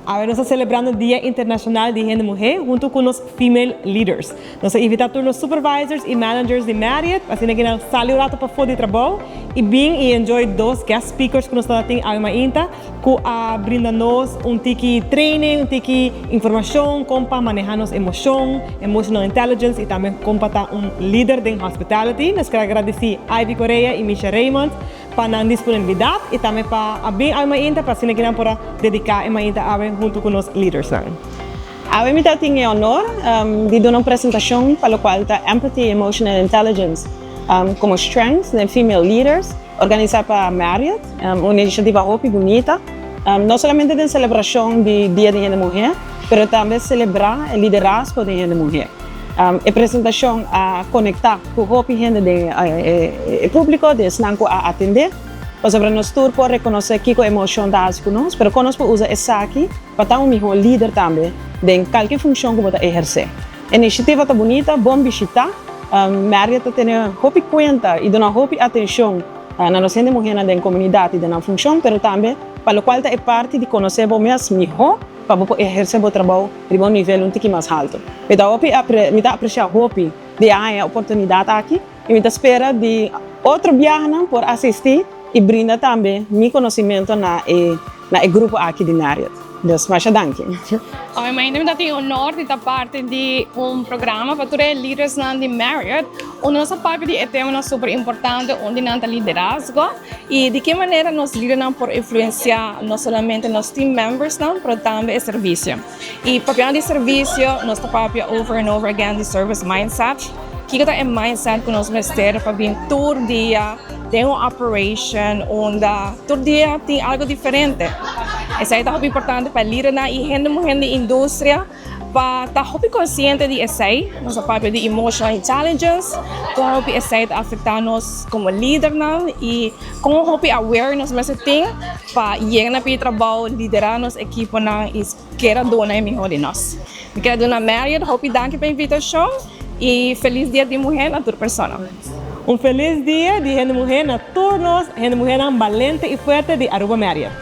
Awe nos ta celebrando Dia Internacional di Hende Muhe hunto cu nos female leaders. Nos a invita tur nos supervisors y managers di Marriott pa asina nan sali un rato pafo di trabou y bin y enjoy dos guest speakers cu nos ta tin awe mainta cu a brinda nos un tiki training, un tiki informacion con pa maneha nos emocion, emotional intelligence y tambe con pa ta un lider den hospitality. Nos kier gradici Ivy Correa y Misha Raymond pa nan disponibilidad y tambe pa a bin awe mainta pa asina nan por dedica e mainta awe hunto cu nos leaders nan. Awe mi tin e honor di duna un presentacion pa loke ta Empathy Emotional Intelligence como Strengths den Female Leaders, organisa pa Marriott, un iniciativa hopi bunita, no solamente den celebracion di Dia di Muhe, pero tambe celebra e liderazgo di hende muhe. E presentacion a conecta cu hopi hende di publico, di esnan cu a atende, pasobra nos tur por reconoce kico emocion ta cu nos, pero con nos por usa esaki pa ta un miho lider tambe, den cualkier funcion cu bo ta eherce. E iniciativa ta bunita, bon bishita, Marriott tene hopi cuenta y duna hopi atencion na nos hende muhe den comunidad y den funcion, pero tambe pa loke ta e parti di conoce bo mes miho pa eherce e trabou riba un nivel un tiki mas halto. Mi ta hopi mi ta aprecia hopi di e oportunidad aki y mi ta spera di otro biaha por asisti y brinda tambe mi conocimento na e grupo aki di Marriott. Dus, masha danki. Awe mainta mi tin honor di ta parti di un programa pa tur e leaders nan di Marriott. Unda nos a papia di tema super importante, unda nan ta liderazgo y di ki manera nos lidernan por influencia no solamente nos team members nan, pero tambe e servicio. Y papia di servicio, nos ta papia over and over again di service mindset. Kico ta e mindset cu nos mester pa bin tur dia den un operation unda tur dia tin algo diferente. Esey ta importante pa lider y hende muhe den industria pa ta hopi consciente di esey, nos papia di emotional intelligence, con hopi esey ta afecta nos como lider nan y con hopi aware nos mester tin pa yega na pia trabou, lidera nos ekipo nan y keda duna e miho di nos. Mi kier duna Marriott, hopi danki pa e invitacion y feliz Dia di Muhe na tur persona. Un feliz dia di hende muhe na tur nos, hende muhe balente y fuerte di Aruba Marriott.